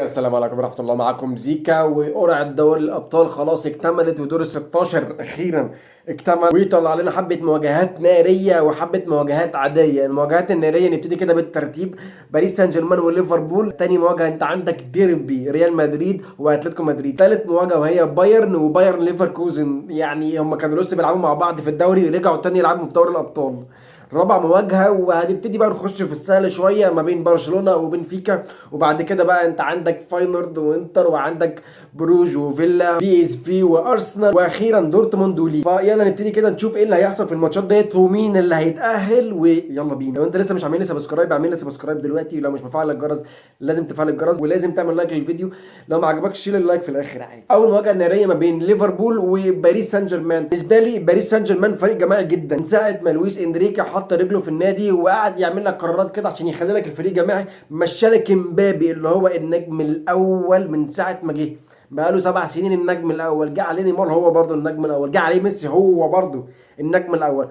السلام عليكم ورحمة الله، معكم زيكا. وقرعة دوري الأبطال خلاص اكتملت، ودور ال 16 أخيرا اكتمل، وطلع لنا حبة مواجهات نارية وحبة مواجهات عادية. المواجهات النارية نبتدي كده بالترتيب: باريس سان جيرمان وليفربول. تاني مواجهة انت عندك ديربي ريال مدريد واتلتيكو مدريد. تالت مواجهة وهي بايرن وبايرن ليفركوزن، يعني هم كانوا لسه بيلعبوا مع بعض في الدوري، رجعوا تاني يلعبوا في دوري الأبطال. رابع مواجهة وهنبتدي بقى نخش في السهل شوية ما بين برشلونة وبنفيكا، وبعد كده بقى انت عندك فاينورد وانتر، وعندك بروج وفيلا، بي اس في وارسنال، واخيرا دورتموند وليل. فيلا نبتدي كده نشوف ايه اللي هيحصل في الماتشات ديت ومين اللي هيتاهل، ويلا بينا. لو انت لسه مش عامل لي subscribe، اعمل لي subscribe دلوقتي. لو مش مفعل الجرس لازم تفعل الجرس، ولازم تعمل like للفيديو. لو ما عجبكش شيل ال like في الاخر عادي. اول مواجهة نارية ما بين ليفربول وباريس سان جيرمان. بالنسبة لي باريس سان جيرمان فريق جماعي جدا، من ساعة ما لويس انريكي حط رجله في النادي وقعد يعمل لك قرارات كده عشان يخلي لك الفريق جماعي. مشالك امبابي اللي هو النجم الاول من ساعة ما جه، بقاله 7 سنين النجم الاول. جه عليه نيمار هو برضه النجم الاول، جه عليه ميسي هو برضه النجم الاول.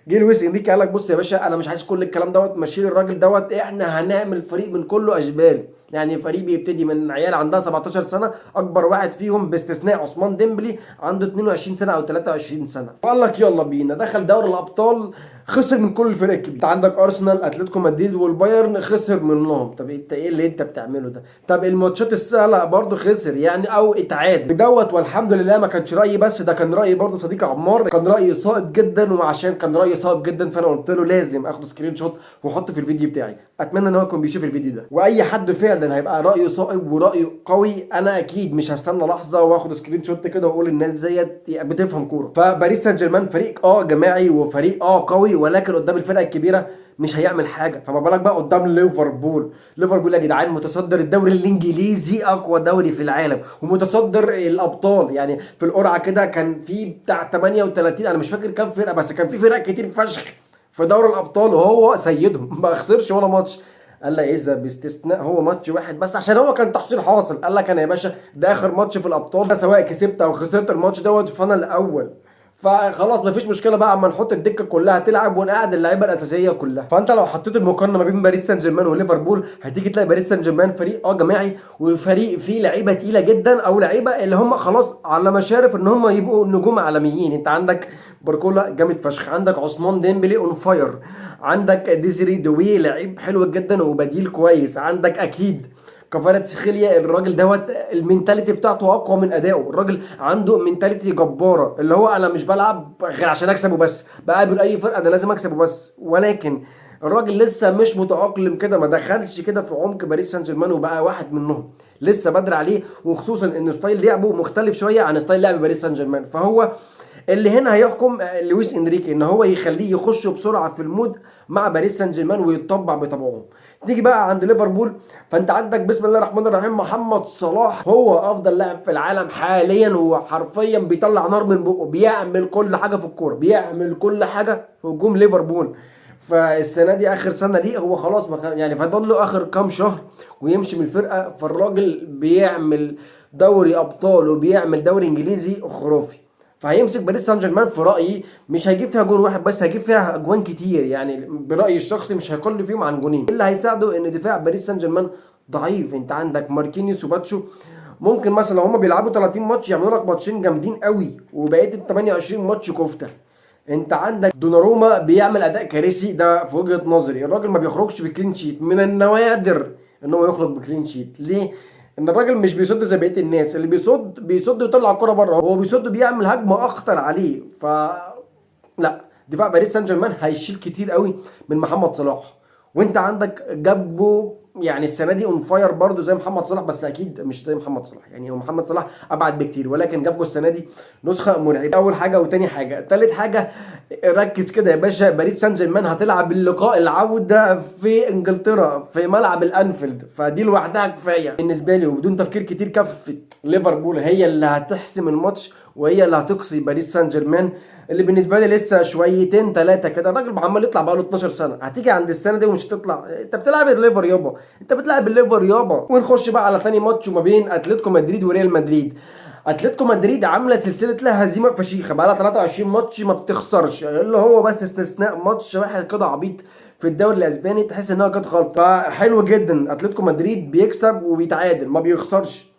جه لويس انريكي قال لك بص يا باشا، انا مش عايز كل الكلام دوت، مشيل الراجل دوت، احنا هنعمل فريق من كله اشبال. يعني فريق بيبتدي من عيال عندها 17 سنه، اكبر واحد فيهم باستثناء عثمان ديمبلي عنده 22 سنة او 23 سنه. فقال لك يلا بينا. دخل دوري الابطال خسر من كل الفرق الكبيرة، انت عندك ارسنال، اتلتيكو مدريد، والبايرن خسر منهم. طب انت ايه اللي انت بتعمله ده؟ طب الماتشات السهلة برضه خسر يعني او اتعادل دوت. والحمد لله ما كانش رايي بس، ده كان رايي برضه صديقي عمار، كان رايي صائب جدا. وعشان كان رايي صائب جدا فانا قلت له لازم اخد screenshot واحطه في الفيديو بتاعي. اتمنى ان هو يكون بيشوف الفيديو ده، واي حد فعلا هيبقى رايه صائب ورايه قوي انا اكيد مش هستنى لحظة واخد screenshot كده واقول الناس ديت بتفهم كوره. فباريس سان جيرمان فريق جماعي وفريق قوي، ولكن قدام الفرق الكبيرة مش هيعمل حاجه، فما بالك بقى قدام ليفربول. ليفربول يا جدعان متصدر الدوري الانجليزي، اقوى دوري في العالم، ومتصدر الابطال. يعني في القرعة كده كان في بتاع 38، انا مش فاكر كام فرقه، بس كان في فرق كتير فشخ في دوري الابطال وهو سيدهم، ما خسرش ولا ماتش. قال لك اذا باستثناء هو ماتش واحد بس عشان هو كان تحصيل حاصل. قال لك انا يا باشا ده اخر ماتش في الابطال، سواء كسبت او خسرت الماتش دوت فانا الاول، فخلاص مفيش مشكلة بقى اما نحط الدكة كلها تلعب ونقعد اللعيبة الاساسية كلها. فانت لو حطيت المقارنة ما بين باريس سان جيرمان وليفربول هتيجي تلاقي باريس سان جيرمان فريق جماعي وفريق فيه لعيبة تقيلة جدا، او لعيبة اللي هم خلاص على مشارف ان هم يبقوا نجوم عالميين. انت عندك باركولا جامد فشخ، عندك عثمان ديمبلي on fire، عندك ديزري دوي لعيب حلو جدا وبديل كويس، عندك اكيد كفاراتسخيليا الراجل دوت ال mentality بتاعته اقوى من ادائه. الراجل عنده mentality جبارة، اللي هو انا مش بلعب غير عشان اكسب وبس، بقابل اي فرقه انا لازم اكسب وبس. ولكن الراجل لسه مش متاقلم كده، ما دخلش كده في عمق باريس سان جيرمان وبقى واحد منهم، لسه بدري عليه، وخصوصا ان style لعبه مختلف شوية عن style لعب باريس سان جيرمان. فهو اللي هنا هيحكم لويس انريكي ان هو يخليه يخش بسرعة في ال mood مع باريس سان جيرمان ويتطبع بطبعهم. تيجي بقى عند ليفربول، فانت عندك بسم الله الرحمن الرحيم محمد صلاح هو افضل لاعب في العالم حاليا، هو حرفيا بيطلع نار من بقه، بيعمل كل حاجة في الكورة، بيعمل كل حاجة في هجوم ليفربول. فالسنة دي اخر سنة ليه، هو خلاص ما كان يعني فاضل له اخر كام شهر ويمشي من الفرقة. فالراجل بيعمل دوري ابطال وبيعمل دوري انجليزي خرافي. فهيمسك باريس سان جيرمان في رايي مش هيجيب فيها جون واحد بس، هيجيب فيها اجوان كتير. يعني برايي الشخصي مش هيقل فيهم عن جونين. اللي هيساعده ان دفاع باريس سان جيرمان ضعيف، انت عندك ماركينيوس وباتشو، ممكن مثلا لو هما بيلعبوا 30 ماتش يعملوا لك ماتشين جامدين قوي وبقية ال 28 ماتش كفته. انت عندك دوناروما بيعمل اداء كارثي، ده في وجهه نظري الراجل ما بيخرجش ب clean sheet، من النوادر ان هو يخرج ب clean sheet. ليه؟ ان الراجل مش بيصد زي بقية الناس، اللي بيصد بيصد ويطلع الكرة بره، هو بيصد بيعمل هجمة اخطر عليه. ف لا، دفاع باريس سان جيرمان هيشيل كتير قوي من محمد صلاح. وانت عندك جابو يعني السنة دي on fire برضه زي محمد صلاح، بس اكيد مش زي محمد صلاح، يعني هو محمد صلاح ابعد بكتير، ولكن جابكو السنة دي نسخه مرعبة. اول حاجة، وتاني حاجه، تالت حاجه، ركز كده يا باشا، باريس سان جيرمان هتلعب اللقاء العودة في انجلترا في ملعب الانفيلد، فدي لوحدها كفاية بالنسبة لي. وبدون تفكير كتير كفه ليفربول هي اللي هتحسم الماتش وهي اللي هتقصي باريس سان جيرمان، اللي بالنسبة لي لسه شويتين ثلاثة كده. الراجل عمال يطلع بقاله 12 سنه، هتيجي عند السنة دي ومش هتطلع؟ انت بتلعب الليفر يابا، انت بتلعب الليفر يابا. ونخش بقى على ثاني ماتش وما بين اتلتيكو مدريد وريال مدريد. اتلتيكو مدريد عامله سلسلة لا هزيمة فشيخه، بقى لها 23 ماتش ما بتخسرش، يعني اللي هو بس استثناء ماتش واحد كده عبيط في الدوري الاسباني تحس انها جت غلطه. فحلو جدا اتلتيكو مدريد بيكسب وبيتعادل ما بيخسرش،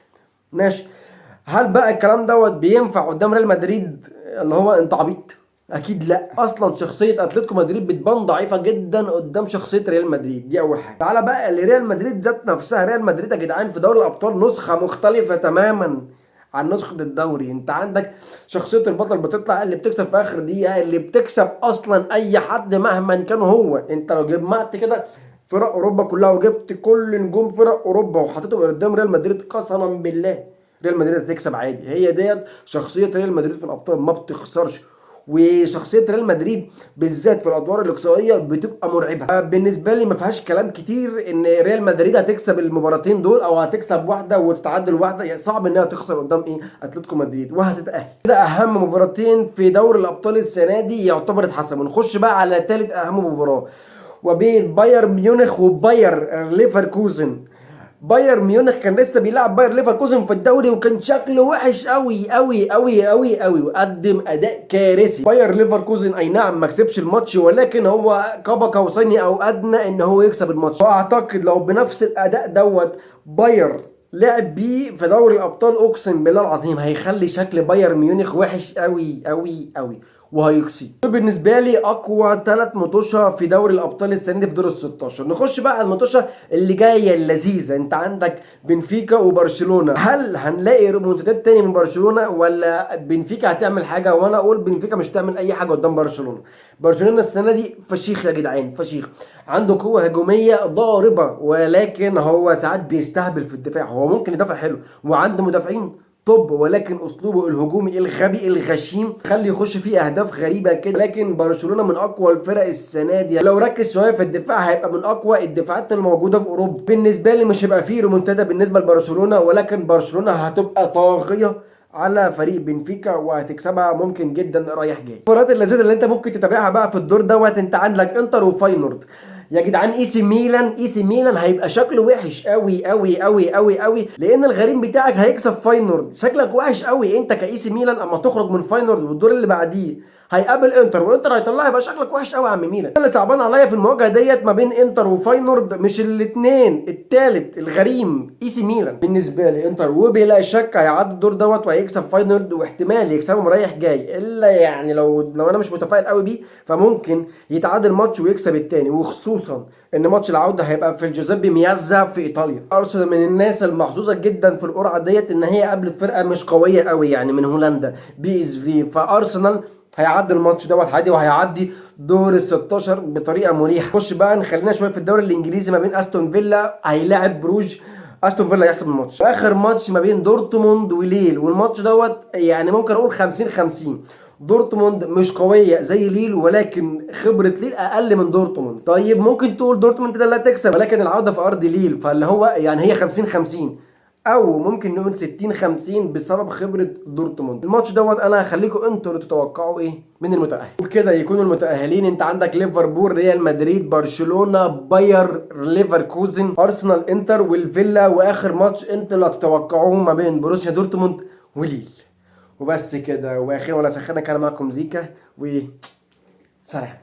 ماشي. هل بقى الكلام دوت بينفع قدام ريال مدريد اللي هو انت عبيط؟ اكيد لا. اصلا شخصية اتلتيكو مدريد بتبان ضعيفة جدا قدام شخصية ريال مدريد، دي اول حاجة. تعالى بقى لريال مدريد ذات نفسها. ريال مدريد يا جدعان في دوري الابطال نسخه مختلفة تماما عن نسخه الدوري. انت عندك شخصية البطل بتطلع، اللي بتكسب في اخر دقيقة، اللي بتكسب اصلا اي حد مهما كان هو. انت لو جمعت كده فرق اوروبا كلها وجبت كل نجوم فرق اوروبا وحطيتهم قدام ريال مدريد، قسما بالله ريال مدريد هتكسب عادي. هي ديت شخصية ريال مدريد في الابطال، ما بتخسرش. وشخصية ريال مدريد بالذات في الادوار الاقصائية بتبقى مرعبة. بالنسبة لي ما فيهاش كلام كتير ان ريال مدريد هتكسب المباراتين دول، او هتكسب واحدة وتتعادل واحدة، يعني صعب انها تخسر قدام ايه اتلتيكو مدريد وهتتاهل. كده اهم مباراتين في دوري الابطال السنة دي يعتبر اتحسموا. نخش بقى على ثالث اهم مباراة، وبين بايرن ميونخ وباير ليفركوزن. بايرن ميونخ كان لسه بيلعب باير ليفركوزن في الدوري وكان شكله وحش قوي قوي قوي قوي قوي، وقدم اداء كارثي. باير ليفركوزن اي نعم ما كسبش الماتش، ولكن هو قاب قوسين او ادنى ان هو يكسب الماتش. واعتقد لو بنفس الاداء دوت باير لعب بيه في دوري الابطال، اقسم بالله العظيم هيخلي شكل بايرن ميونخ وحش قوي قوي قوي وهيقصي. بالنسبة لي اقوى 3 مطوشه في دوري الابطال السنة دي في دور ال 16. نخش بقى على المطوشه اللي جاية اللذيذة. انت عندك بنفيكا وبرشلونة، هل هنلاقي ريمونتادات تاني من برشلونة ولا بنفيكا هتعمل حاجة؟ وانا اقول بنفيكا مش هتعمل اي حاجة قدام برشلونة. برشلونة السنة دي فشيخ يا جدعان، فشيخ، عنده قوة هجومية ضاربه، ولكن هو ساعات بيستهبل في الدفاع. هو ممكن يدافع حلو وعنده مدافعين طب، ولكن اسلوبه الهجومي الغبي الغشيم خلي يخش فيه اهداف غريبة كده. لكن برشلونة من اقوى الفرق السنة دي، لو ركز شوية في الدفاع هيبقى من اقوى الدفاعات الموجودة في اوروبا. بالنسبة لي مش هيبقى فيه ريمونتادا بالنسبة لبرشلونة، ولكن برشلونة هتبقى طاغية على فريق بنفيكا وهتكسبها ممكن جدا رايح جاي. المباريات اللذيذة اللي انت ممكن تتابعها بقى في الدور دوت، انت عندك انتر وفاينورد يا جدعان. اي سي ميلان، اي سي ميلان هيبقى شكله وحش قوي قوي قوي قوي قوي، لان الغريم بتاعك هيكسب فاينورد. شكلك وحش قوي انت كاي سي ميلان اما تخرج من فاينورد والدور اللي بعديه هيقابل انتر وانتر هيطلعها، يبقى شكلك وحش قوي يا عم ميلان. اللي صعبان عليا في المواجهة ديت ما بين انتر وفاينورد مش الاثنين، الثالث الغريم اي سي ميلان. بالنسبة لي انتر وبلا شك هيعدي الدور دوت وهيكسب فاينورد، واحتمال يكسبهم رايح جاي، الا يعني لو انا مش متفائل قوي بيه فممكن يتعادل ماتش ويكسب الثاني، وخصوصا ان ماتش العودة هيبقى في الجوزيبي ميازا في ايطاليا. ارسنال من الناس المحظوظه جدا في القرعة ديت ان هي قابلت فرقه مش قوية قوي يعني من هولندا بي اس في، فارسنال هيعدي الماتش دوت عادي وهيعدي دور ال 16 بطريقة مريحه. خش بقى نخلينا شوية في الدوري الانجليزي ما بين استون فيلا هيلاعب بروج، استون فيلا يحسب الماتش. اخر ماتش ما بين دورتموند وليل، والماتش دوت يعني ممكن اقول 50-50. دورتموند مش قوية زي ليل، ولكن خبره ليل اقل من دورتموند. طيب ممكن تقول دورتموند ده اللي هتكسب، ولكن العودة في ارض ليل، فاللي هو يعني هي 50-50 او ممكن نقول 60-50 بسبب خبره دورتموند. الماتش دوت انا هخليكم انتوا اللي تتوقعوا ايه من المتاهل، وبكده يكونوا المتاهلين. انت عندك ليفربول، ريال مدريد، برشلونة، باير ليفركوزن، ارسنال، انتر، والفيلا، واخر ماتش انتوا اللي هتتوقعوه ما بين بروسيا دورتموند وليل. وبس كده، واخيرا ولا سخنة، كان معكم زيكا و سلام.